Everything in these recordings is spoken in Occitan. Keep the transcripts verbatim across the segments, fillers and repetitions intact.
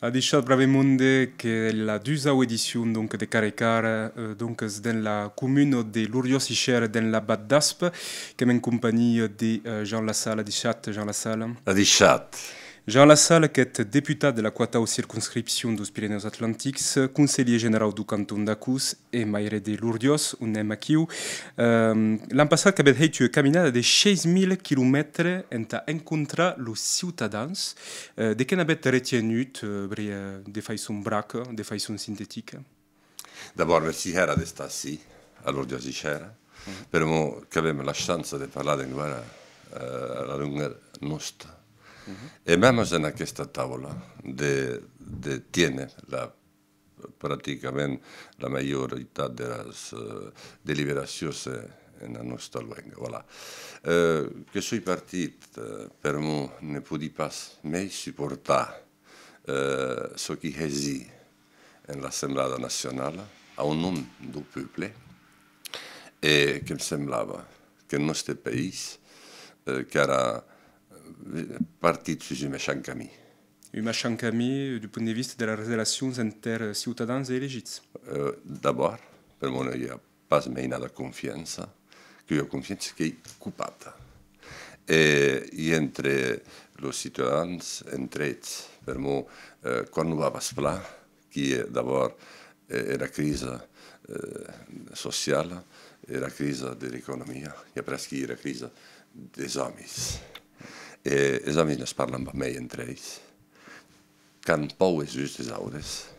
Adishatz brave monde, qu'ei la dusau edicion, donc, de Cara e Cara, euh, donc, dens la comuna de Lordiós-Ixèrra, dens la Vath d'Aspa, qu'èm en companhia de, euh, Jean Lassalle. Adishatz, Jean Lassalle. Adishatz. Jean Lassalle, qu'ètz deputat de la quatau circonscripcion deus Pirenèus Atlantics, conselhièr generau deu canton d'Acós e maire de Lordiós, on èm aquiu. Euh, l'an passat qu'avètz hèit ua caminada de sheis mila quilomètres entà encontrar los ciutadans. Euh, de qué n'avètz retienut, euh, bri-, euh, de faiçon braca, de faiçon sintetica? D'abòrd, merci hèra d'estar ací, a Lordiós-Ixèrra, per'mor qu'avem la chança de parlar d'enguèra, euh, la lenga nòsta. E mèmes en aquesta taula de, de tiéner la, practicament la majoritat de las, euh, deliberacions, euh, en la nòsta luenga. Voilà. Euh, que soi partit, euh, per'mor ne podi pas mei suportar, euh, çò qui hesí en l'Assemblada Nacionala, au nom deu pòble, e que'm semblava qu'eth nòste país, euh, qu'èra, euh, partit sus un meishant camin. Un meishant camin, euh, deu punt de vista de las relacions enter, euh, ciutadans e elegits? Euh, d'abòrd, per'mor non i a pas mei nada confiança, qu'ua confiança qu'ei copada. E, e entre los ciutadans, entre eths, per'mor, euh, quan non va pas plan, qui ei d'abòrd, euh, era crisa, euh, sociala, era crisa de l'economia, e après qui era crisa des òmis. E es òmis ne's parlan pas mei entre eths. Qu'an paur es uns des autes,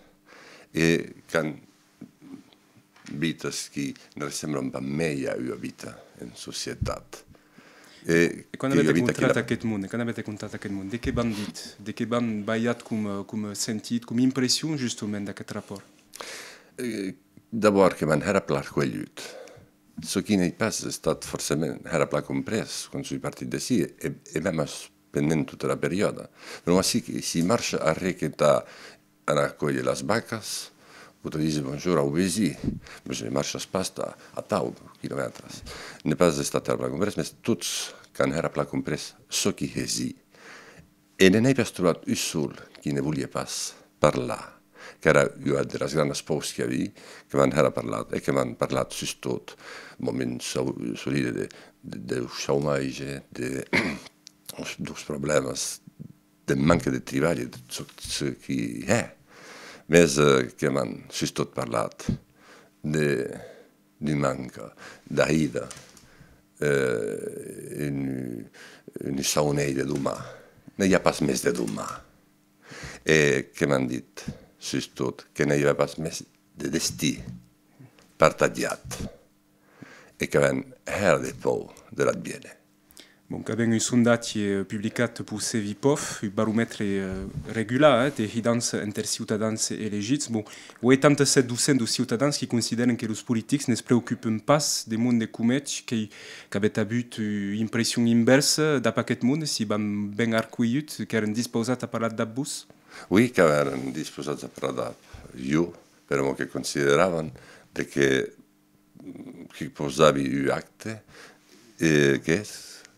e qu'an vitas qui ne ressemblan pas mei a ua vita en societat. E quan avètz encontrat aqueth monde, quan avètz encontrat aqueth monde, de qué v'an dit? De qué v'an balhat com, com sentit, com impression, justament, d'aqueth rapòrt? Eh, d'abòrd que m'an hèra plan arcuelhut. Çò qui n'ei pas estat forcément hèra plan comprés quan soi partit d'ací, e, e mèmes pendent tota la periòda. Però ací, que si marcha arré que tà anar cuélher las vacas, o te dise bonjour au vesin, mès ne marchas pas tà, atau quilomètres. N'ei pas estat hèra plan comprés, mès tots qu'an hèra plan comprés çò qui hesí. E ne n'ei pas trobat un sol qui ne voliá pas parlar, qu'èra ua de las granas paurs qui avii, que m'an hèra parlat, e que m'an parlat sustot, bon, ben, so-, solide de, de, deu chaumatge, de, deus, deus problèmas de manca de tribalh e de tot çò qui hè, mès, eh, que m'an sustot parlat de, de manca, d'ahida, eh, un, un saunei de doman. N'i a pas mès de doman. E que m'an dit, sustot, que n'i avè pas mès de destin partatjat. E qu'avèn hèra de paur de l'adviéner. Bon, qu'avèm un sondatge, eh, publicat peu Cevipof, un baromètre, eh, regular, eh, de hidança enter ciutadans e elegits. Bon, ueitanta-sèt per cent deus ciutadans qui considèran que los politics ne's preocupan pas de monde com eths, qu'ei, qu'avètz avut ua impression invèrsa dab aqueth monde, si v'an ben arcuelhut, qu'èran dispausats a parlar dab vos? Oui, qu'èran dispausats a parlar dab jo, per'mor que consideravan de que qui pausavi un acte, e qu'es,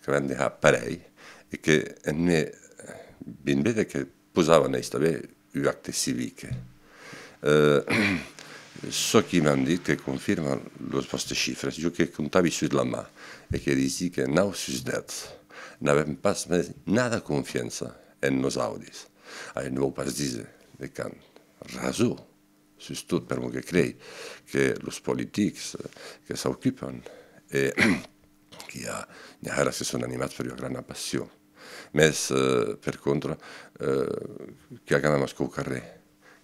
qu'avèm de har parelh, e que en me vin véder que pausavan elhs tanben un acte civic. Eh, çò qui m'an dit que confirma los vòstes chifres. Jo que comptavi sus la man e que disi que nau sus dètz n'avèm pas mès nada confiança en nosautes. Ai, non vòu pas díser de qu'an rason, sustot per'mor que crei que los politics, eh, que s'aucupan, e qu'i a, n'i a hèra que son animats per ua grana passion. Mès, eh, per contra, eh, qu'i a quand mèmes quauquarren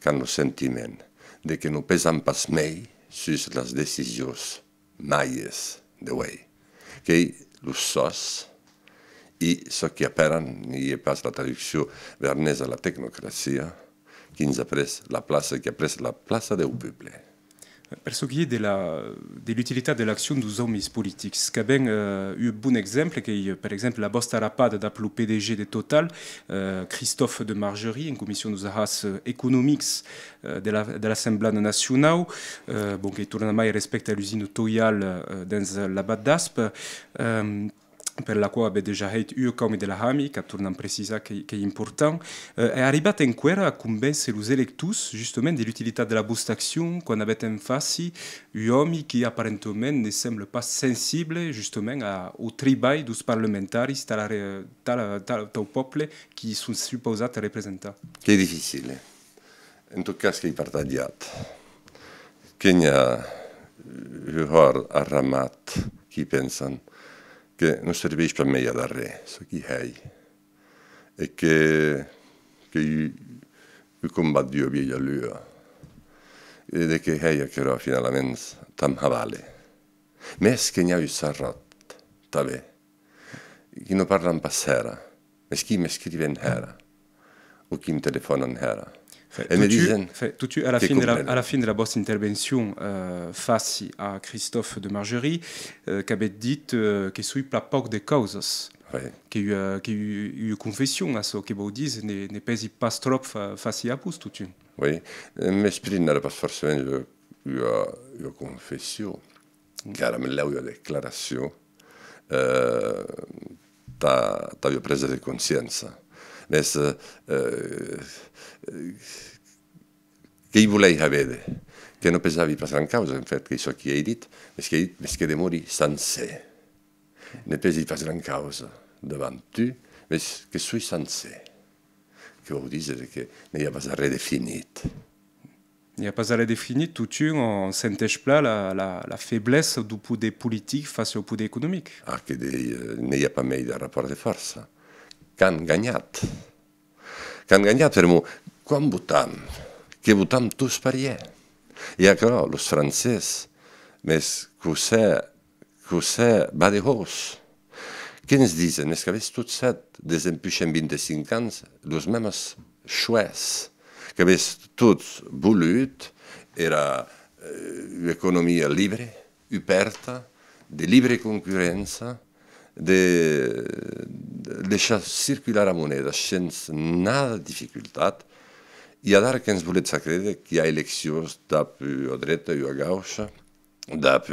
qu'an lo sentiment de que non pesan pas mei sus las decisions maies de uei, qu'ei los sòs, e çò qui apèran, n'i a pas la traduccion bearnesa, la tecnocracia, qui'ns a pres la plaça, qui a pres la plaça deu pòble. Per çò qui ei de la, de l'utilitat de l'accion deus òmis politics, qu'avèm, eh, un bon exemple, qu'ei, per exemple, la vòsta rapada dab lo P D G de Total, eh, Christophe de Margerie, en comission deus ahars, eh, economics, eh, de la, de l'Assemblada Nacionau, eh, bon, qu'ei tornamai respècte a l'usina Toyal, eh, dens la Vath d'Aspa. Ehm, per la quau avètz dejà hèit ua cauma de la hami, qu'ac tornam precisar, qu'ei, qu'ei important. Eh, è arribatz enqüèra a convéncer los electors, justament, de l'utilitat de la vòsta accion, quan avètz en faci un òmi qui, aparentament, ne sembla pas sensible, justament, a, au tribalh deus parlamentaris, tà la re-, tà la, tà, tau pòble qui son supausats representar? Qu'ei dificile. En tot cas, qu'ei partatjat. Que n'i a un hòrt arramat qui pensan que non serveish pas mei ad arren, çò qui hèi, e que, qu'ei un combat d'ua vielha lua, e de qué hèi aquerò, finalaments, tà m'har vàler. Mès que n'i a un sarròt, tanben, qui non parlan pas hèra, mès qui m'escriven hèra, o qui me telefònan hèra. Enfin, e me totun, disen enfin, totun, a la que fin de la, a la comprenen. Fin de la vòsta intervencion, eh, faci a Christophe de Margerie, eh, qu'avètz dit, eh, que soi plan pauc de causas. Oui. Qu'ei ua, qu'ei ua, ua confession, açò, que vòu díser, ne, ne pesi pas tròp fa-, faci a vos, totun. Oui. Eh, m'exprime, n'èra pas forcément ua, ua, ua confession. Qu'èra benlèu ua declaracion, eh, tà, tà ua presa de consciéncia. Mès, eh, eh, qu'ei voler har véder que non pesavi pas gran causa, en fait, qu'ei çò qui èi dit, mès qu'èi dit, mès que demori sancer. Ne pesi pas gran causa davant tu, mès que soi sancer. Que vòu díser que n'i a pas arren de finit. N'i a pas arren de finit, totun, on senteish plan la, la, la feblesa deu poder politic faci au poder economic. Ah, que de, eh, n'i a pas mei de rapòrt de fòrça. Qu'an ganhat. Qu'an ganhat, per'mor, quan votam, que votam tots parièr. E aquerò, los francés, mès quò sè, quò sè badejós. Que'ns disen, mès qu'avètz tots hèt, desempuish vint-e-cinc ans, los mèmes chòs, qu'avètz tots volut, èra, eh, ua economia libre, ubèrta, de libre concurréncia, de, de deishar circular era moneda shens nada dificultat, e adara que'ns voletz har créder qu'i a eleccions dab ua dreta e ua gaucha, dab,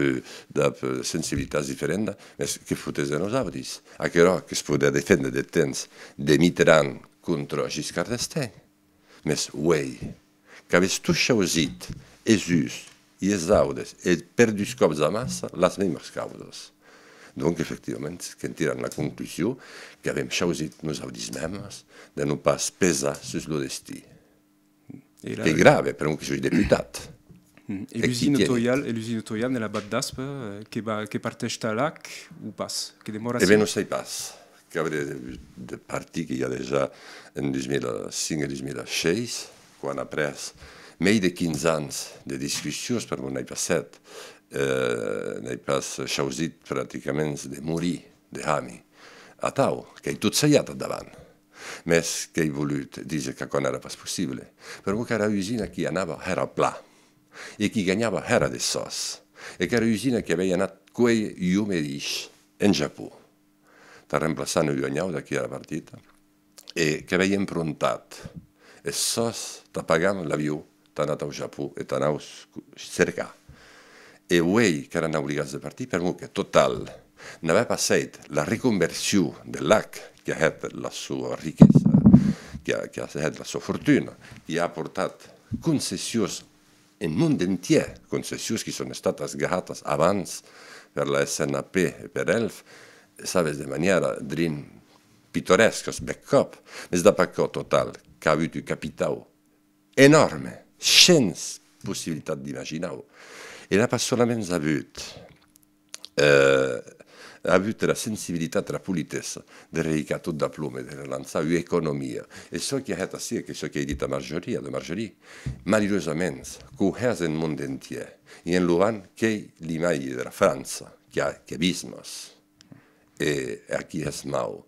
dab sensibilitats diferentas, mès que fotètz de nosautris? Aquerò que's podè defénder deth temps de Mitterrand contra Giscard d'Estaing. Mès uei, qu'avètz tots chausit, es uns e es autes, e per dus còps amassa, las mèmas causas. Donc, efectivament, que'n tiram la conclusion qu'avem chausit nosautris mèmes de non pas pesar sus lo destin. E la... Qu'ei grave, per un que soi deputat. Mm. E l'usina Toyal, e l'usina Toyal ne la vat d'aspa, eh, que va, que parteish tà Lac o pas, que demòra ací? E ben, non sai pas. Qu'avè de, de partir que i a dejà en dus mila cinc e dus mila sheis, quan après mei de quinze ans de discussions, per'mor n'èi pas hèt, eh, n'èi pas chausit practicaments de morir de hami. Atau, qu'èi tot saiat ath davant. Mès qu'èi volut díser qu'aquò n'èra pas possible, per'mor qu'èra usina qui anava hèra plan, e qui ganhava hèra de sòs, e qu'èra usina qui avèi anat cuélher jo medish en Japon, tà remplaçar ua anhau d'aquí ara partida, e qu'avèi emprontat es sòs tà pagar l'avion tà anar au Japon e tà anà'us cercar. E uei qu'èran obligats de partir, per'mor que Total n'avè pas hèit la reconversion de Lac, qui a hèt la sua riquesa, qui a, qui a hèt la sua fortuna, qui a aportat concessions en monde entièr, concessions qui son estadas gahadas abans per la S N A P e per Elf, sabes, de manièra drin pitorescas, bèth còp, mès dab aquò Total qu'a avut un capitau enòrme, shens possibilitat d'imaginar-o. E n'a pas solaments avut, eh, avut era sensibilitat, era politessa de rehicar tot d'aplomb e de relançar ua economia. E çò qui a hèt ací, e qu'ei çò qu'èi dit a Margerie, a de Margerie, malurosament, quò hès en monde entièr, e en Lohan qu'ei l'imatge dera França, qui a, qui abismas. E aquí es mau.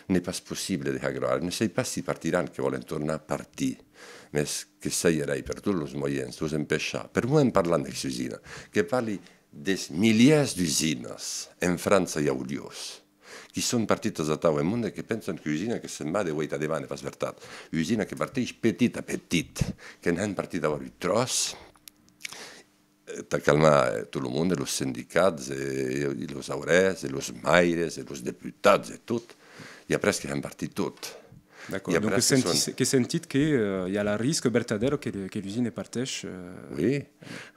N'ei pas possible de har gròr. Ne sèi pas si partiràn, que vòlen tornar partir, mès que saiarèi per tots los moiens de'us empechar. Per'mor en parlant de usina, que parli des milièrs d'usinas en França e aulhors, qui son partidas atau en monde, que pensan qu'usina que se'n va de uei tà deman, e pas vertat. Usina que parteish petit a petit, que'n hèn partir d'abòrd un tròç, eh, tà calmar, eh, tot lo monde, los sindicats, e, e los aurèrs, e los maires, e los deputats, e tot. I a après que hèn partir tot. D'acòrd. Donc, que senti-, que sentit que, eh, i a la risc vertadèra que, que l'usina parteish, eh. Oui,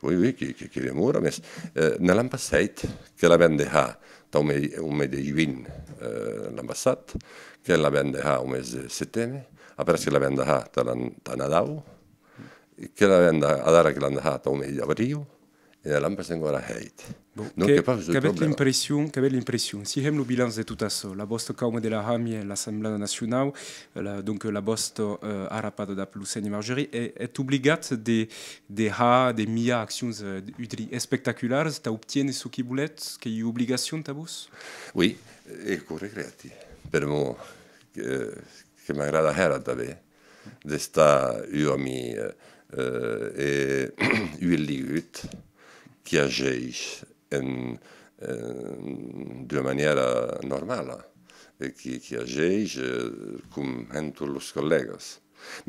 oui, oui, que, que, que demora, mès, eh, ne l'an pas hèit, que l'avèn dehat tau mes, au mes de junh, eh, l'an passat, que l'avèn dehat au mes de seteme, après que l'avèn dehat tà l'an-, tà Nadau, que l'avèn da-, adara que l'an dehat au mes d'abriu, e ne l'an pas enqüèra hèit. Bon, donc, que, pas de qu'avètz problèma. L'impression, qu'avètz l'impression, si hèm lo bilanç de tot açò, la vòsta cauma de la hami en l'Assemblada Nacionau, la, donc, la vòsta, eh, arapada dab lo sénher Margerie, e-, ètz obligat de, de har, de miar accions, eh, utri-, espectacularas, tà obtiéner çò qui volètz, qu'ei obligacion tà vos? Oui, e qu'o regrèti, per'mor que, que m'agrada hèra tanben d'estar un òmi, eh, eh, e un eligut qui ageish en, eh, d'ua manièra normala e qui, qui ageish, eh, com hèn tots los collègas.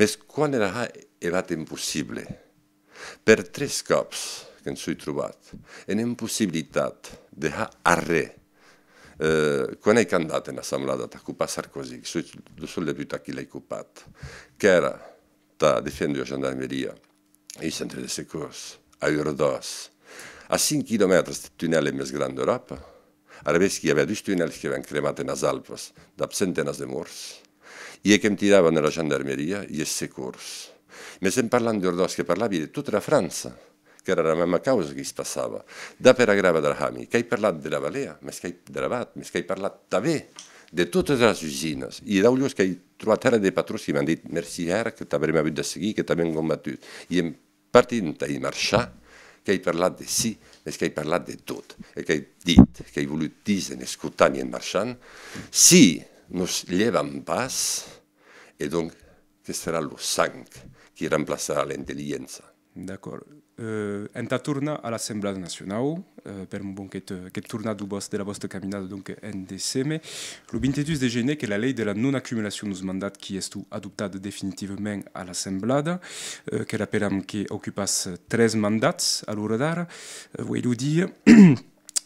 Mès quan era ha evat impossible, per tres còps que'm soi trobat en impossibilitat de har arren, eh, quan èi candat en assemblada tà copar Sarkozy, que soi lo sol deputat qui l'èi copat, qu'èra tà defénder ua gendarmeria e un centre de secors a Urdòs, a cinc quilomètres deth tunèl eth mès gran d'Euròpa, alavetz qu'i avè dus tunèls qui avèn cremat enas Alpas dab centenas de mòrts, e que'm tiravan era gendarmeria e es secors. Mès en parlant d'Urdòs que parlavi de tota era França, qu'èra era mèma causa qui's passava. Dab era grèva dera hami, qu'èi parlat dera Valea, mès qu'èi dera Vath, mès qu'èi parlat tanben de totas eras usinas. E daulhors qu'èi trobat hèra de patrons qui m'an dit: «Merci hèra, que t'avem avut de seguir, que t'avem combatut.» E en partint entà i marchar, qu'èi parlat de si, mès qu'èi parlat de tot, e qu'èi dit, qu'èi volut díser en escotant e en marchant: si nos lhevam pas, e donc que serà lo sang qui remplaçarà l'intelligença. D'acòrd. Euh, entà tornar a l'Assemblada Nacionau, euh, per un bon qu'ètz, qu'ètz tornat deu vòs-, de la vòsta caminada, donc, en deceme. Lo vint-e-dus de gener, qu'ei la lei de la non-accumulacion deus mandats qui estó adoptada definitivament a l'Assemblada, euh, que rapelam que ocupatz tres mandats a l'ora d'ara, euh, uei lo dia.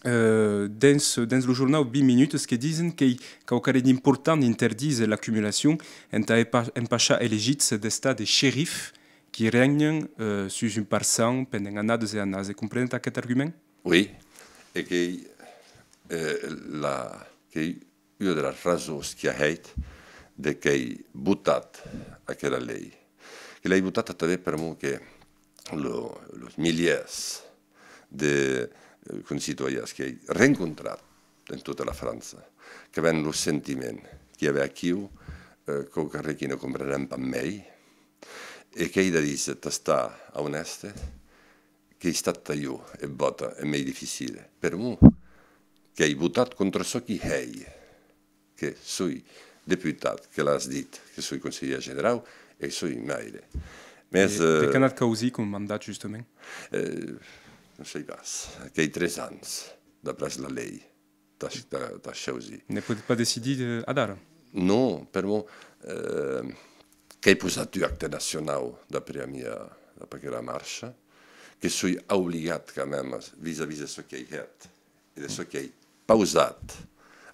Euh, dens, dens lo jornau vint minutas que disen qu'ei quauquarren d'important d'interdíser l'accumulacion entà epa-, empachar elegits d'estar de sherifs qui règnan, euh, sus un parçan pendent annadas e annadas. E comprenetz aqueth argument? Oui, e qu'ei, eh, la, qu'ei ua de las rasons qui a hèit de qu'èi votat aquera lei. Que l'èi votat tanben per'mor que lo, los milièrs de, eh, concitoyens qu'èi rencontrat en tota la França, qu'avèn lo sentiment qu'i avè aquiu, eh, quauquarren qui ne comprenèn pas mei, e qu'èi de díser, tà estar onèste, qu'ei estat tà jo eth vòte eth mei dificile, per'mor qu'èi votat contra çò qui hèi, que soi deputat, que l'as dit, que soi conselhièr generau e soi maire. Mès, e de, eh, quant at causí com mandat, justament? Eh, non sèi pas, qu'ei tres ans, d'après la lei, tà, tà, tà chausir. Ne podetz pas decidir, eh, adara? Non, per'mor, eh, qu'èi posat un acte nacionau d'après a mia, d'après aquera marcha, que soi obligat quand même, vis-à-vis de çò qu'èi hèt e de çò qu'èi pausat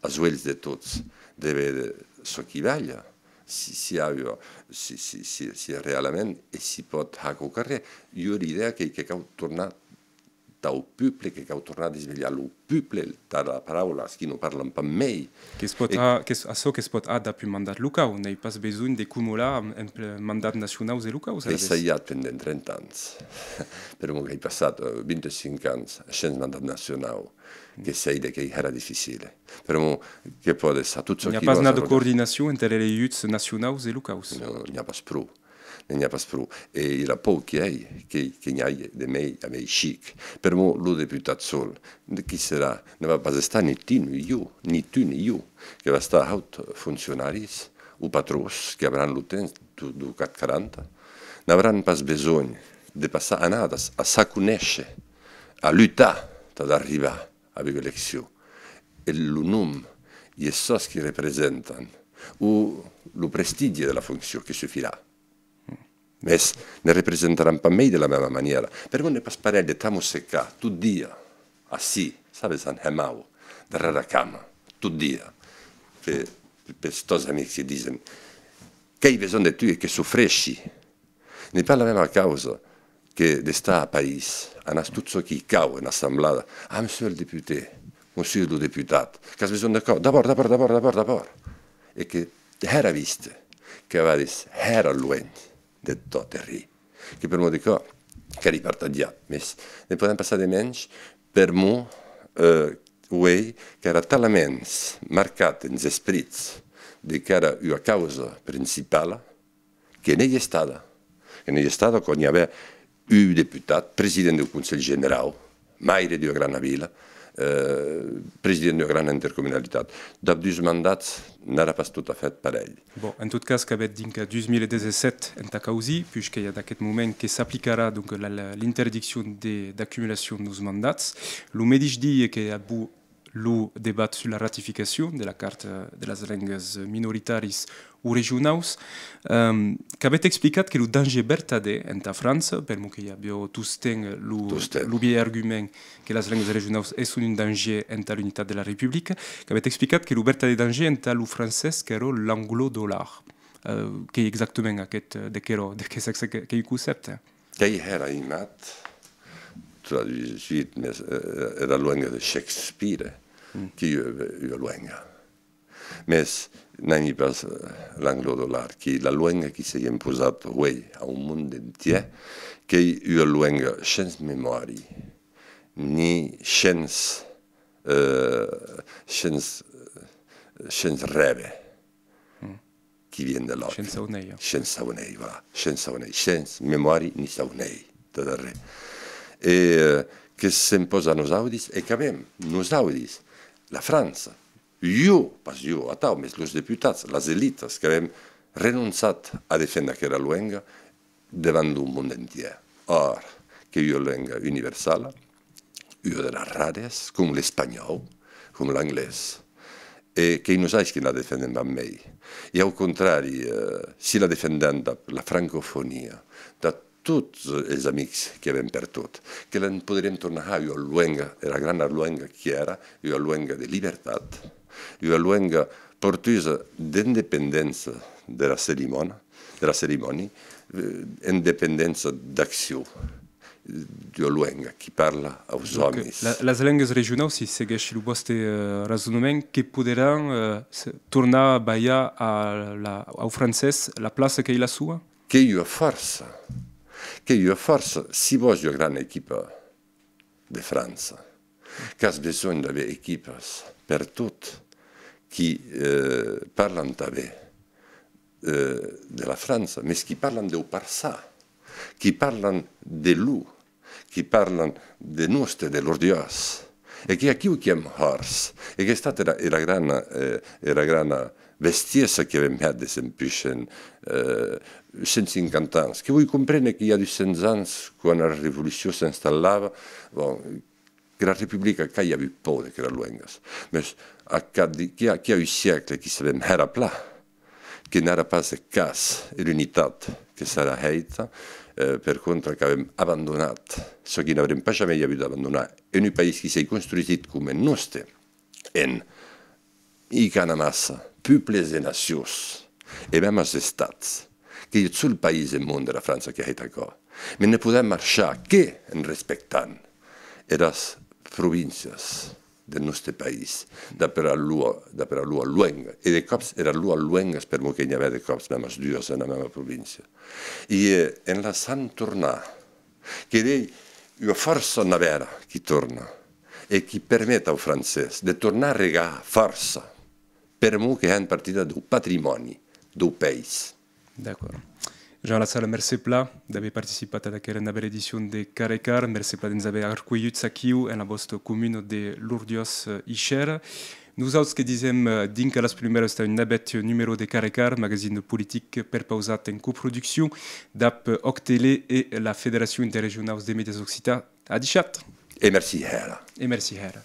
as uelhs de tots, de véder çò qui balha, si, si a ua, si, si, si, si realament e si pòt har quauquarren. Ua idèa qu'ei que cau tornar tau pòble, que cau tornar desvelhar lo pòble, tà la paraula, as qui non parlan pas mei. Que's pòt har, que's, açò que's pòt har dab un mandat locau, n'ei pas besonh de cumular amb, amb mandats nacionaus e locaus, alavetz. Qu'èi essaiat pendent trenta ans, per'mor qu'èi passat, eh, vint-e-cinc ans shens mandat nacionau, que sèi de qu'ei hèra dificile. Per'mor que pòdes har tot çò qui vòs. N'i a pas nada de coordinacion entre eleguts nacionaus e locaus. Non, n'i a pas pro. Ne n'i a pas pro. E era paur qui èi, que, que n'i ai de mei a mei chic. Per'mor lo deputat sol, de qui serà? Ne va pas estar ni tu ni jo, ni tu ni jo, que va estar haut foncionaris o patrons qui auràn lo temps deu, deu CAC quaranta. N'auràn pas besonh de passar annadas a s'aconéisher, a lutar tad arribar a ua eleccion. E lo nom e es çòs qui representan, o lo prestigi de la foncion que sufirà. Mès ne representaràn pas mei de la mèma manièra. Per'mor n'es pas parelh de t'amossecar tot dia ací, sabes, en hemau, darrèr la cama, tot dia, pe, pes tòs amics que disen: qu'èi besonh de tu e que sofreishi. N'es pas la mèma causa que d'estar a país, anar tot çò qui cau en assemblada: « Ah, monsieur le député, monsieur lo deputat, qu'as besonh d'aquò? D'abòrd, d'abòrd, d'abòrd, d'abòrd, d'abòrd. » E que hèra viste, que vades hèra luenh de tò terri. Que per'mor de quò, qu'èri partatjat, mès ne podèm passar de mensh per'mor, eh, uei qu'èra talament marcat ens esprits de qu'èra ua causa principala, que n'ei estada. Que n'ei estada quan i avè un deputat, president deu Conselh Generau, maire d'ua grana vila, eh, president d'ua grana intercomunalitat. Dab dus mandats n'èra pas tot a fèt parelh. Bon, en tot cas, qu'avètz dinc a dus mila dètz-e-sèt entà causir, puishque i a d'aqueth moment que s'aplicarà, donc, la, la, l'interdiccion de, d'acumulacion deus mandats. Lo medish dia que i a lo debat sus la ratificacion de la Carta de las lengas minoritaris o regionaus, ehm, qu'avètz explicat que lo danger vertadèr entà França, per'mor que i aviá tostemps lo, Tostemps. lo vielh argument que las lengas regionaus e son un danger entà l'unitat de la Republica, qu'avètz explicat que lo vertadèr danger entà lo francés qu'èra l'anglo-dollar. Eh, qu'ei exactament aqueth, eh, de qu'èra, de qu'ei, qu'ei un concèpte. Qu'ei hèra aimat tradusit, mès, eh, era luenga de Shakespeare, qu'ei ua, ua luenga. Mès n'aimi pas, eh, l'anglo-dollar, qu'ei la luenga qui s'ei imposat uei au monde entièr, qu'ei ua luenga shens memòri, ni shens, eh, shens, shens rève. Qui vien de l'òc. Shens saunei. Shens saunei, voilà. Shens saunei. Shens memòri ni saunei. Tot arré. E, eh, que s'impòsa a nosaudis, e qu'avem, nosaudis, la França, jo, pas jo atau, mès los deputats, las elitas, qu'avem renonçat a defénder aquera luenga, davant lo monde entièr. Or, qu'ei ua luenga universala, ua de las rares, com l'espanhòu, com l'anglés, e qu'ei nosais qui la defendem pas mei. E au contrari, eh, si la defendem dab la francofonia, dab tots es amics qui avem pertot, que l'en poderem tornar har ua luenga, era grana luenga qui èra, ua luenga de libertat, ua luenga portusa d'independéncia de la cerimònia, de la cerimònia, eh, independéncia d'accion, eh, d'ua luenga qui parla aus òmis. Donc, la, las lengas regionaus, si segueishi lo vòste, eh, rasonament, que poderàn, eh, se, tornar balhar a la, au francés la plaça qu'ei la sua? Qu'ei ua fòrça, qu'ei ua fòrça, si vòs ua grana equipa de França, qu'as besonh d'aver equipas pertot qui, eh, parlan tanben, eh, de la França, mès qui parlan deu parçan, qui parlan de lo, qui parlan de noste, de l'Ordiós, e qu'ei aquiu qui èm hòrts, e qu'ei estat era, era grana, eh, era grana bestiesa qui avem hèt desempuish, eh, cent cinquanta ans. Que voi compréner que i a dus cents ans, quan era Revolucion s'installava, bon, qu'era Republica qu'a avut paur d'aqueras luengas. Mès a cap de, qu'i a, qu'i a un siècle qui sabem hèra plan que n'èra pas eth cas, e l'unitat que s'èra hèita, eh, per contra qu'avem abandonat çò qui n'aurem pas jamei avut d'abandonar en un país qui s'ei construsit coma eth noste, en, i qu'an amassa, puples e nacions, e mèmas estats, qu'ei eth sol país en monde, era França, qui a hèit aquò. Mès ne podem marchar que en respectant eras províncias deth noste país, dab era lor, dab era lor luenga, e de còps eras lor luengas, per'mor que n'i avè de còps mèmas duas ena mèma província. E, eh, en laissant tornar, que ei ua fòrça navèra qui torna e qui permet au francés de tornar regar fòrça, per'mor que hèn partida deu patrimòni deu país. D'acòrd. Jean Lassalle, mercé plan d'aver participat ad aquera navèra edicion de Cara e Cara, mercé plan de'ns aver arcuelhuts aquiu en la vòsta comuna de Lordiós, eh, Ishèra. Nosauts que disem, eh, dinc a las prumèras tà un navèth numèro de Cara e Cara, magazine politic perpausat en coproduccion dab Òc Tele e la Federacion Interregionaus de Mèdias Occitans. Adishatz! E merci hèra. E merci hèra.